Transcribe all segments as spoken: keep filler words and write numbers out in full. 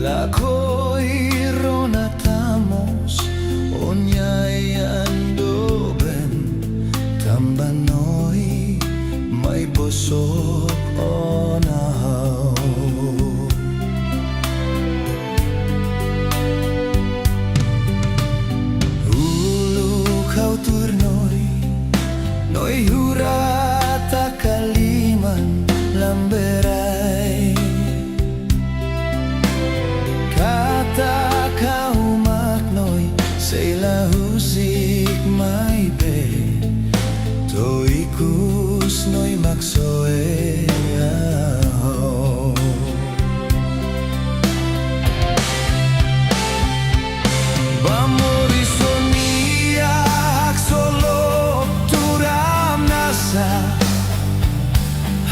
Lakohi rona tan mós, ó-nia an doben, tanba Na'i mai bosok ona ha'u. Uluk ha'u tuir Na'i, Na'i hura taka liman lamberai. Katak ha'u mak Na'i, sei la husik maibé to'o ikus Na'i mak soe ha'u. Ba moris ó-nia haksolok tuur hamnasa,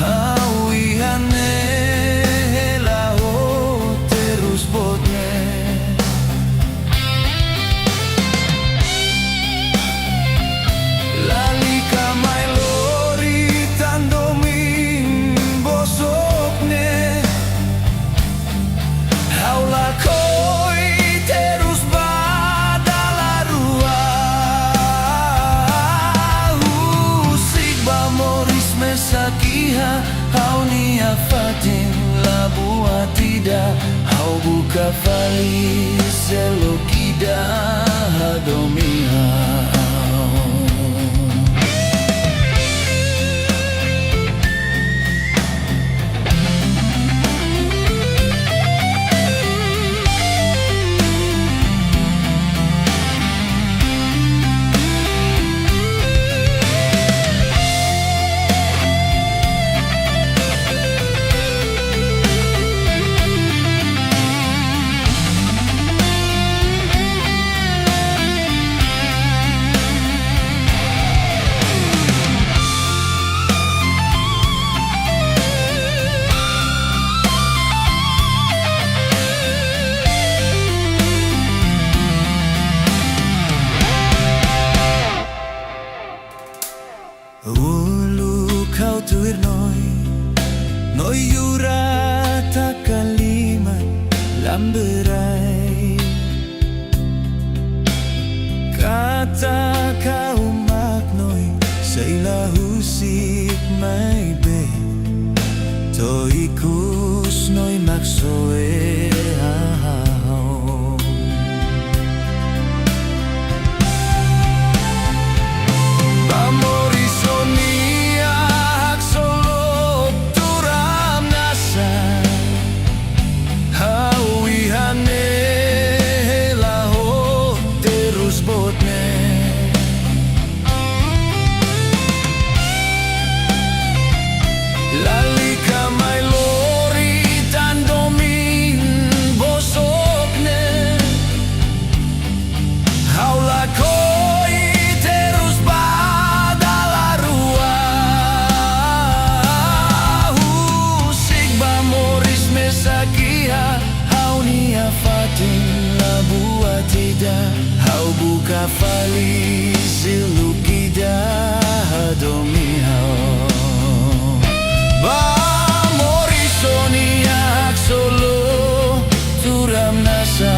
ha'u iha ne'e hela ho terus boot ne'e. Lalika mai lori tan domin bosok ne'e. Ha'u lakohi terus ba dala rua. Husik ba moris mesak iha ha'u-nia fatin, la buat ida, ha'u buka fali seluk ida hadomi ha'u. Uluk ha'u tuir Na'i, Na'i hura taka liman lamberai. Katak ha'u mak Na'i, sei la husik maibé to'o ikus Na'i mak soe ha'u. Ba moris ó-nia haksolok tuur hamnasa, ha'u iha ne'e hela ho terus boot ne'e. Lalika mai lori tan domin bosok ne'e. Ha'u lakohi terus ba dala rua. Husik ba moris mesak iha ha'u-nia fatin, la buat ida, ha'u buka fali seluk ida hadomi ha'u. Ba moris ó-nia haksolok tuur hamnasa,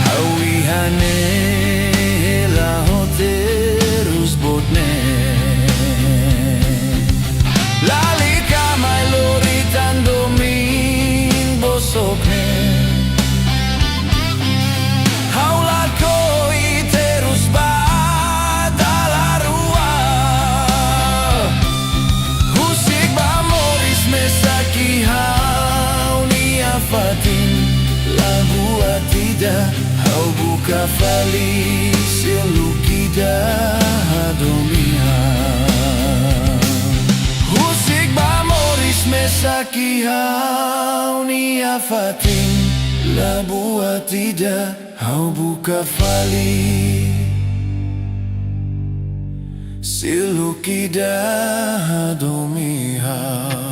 ha'u iha ne'e hela ho terus boot ne'e. Lalika mai lori tan domin bosok ne'e. Ha'u lakohi terus ba dala rua. Husik ba moris mesak iha ha'u-nia fatin, la buat ida, ha'u buka fali seluk ida hadomi ha'u. Husik ba moris mesak iha ha'u-nia fatin, la buat ida, ha'u buka fali seluk ida hadomi ha'u.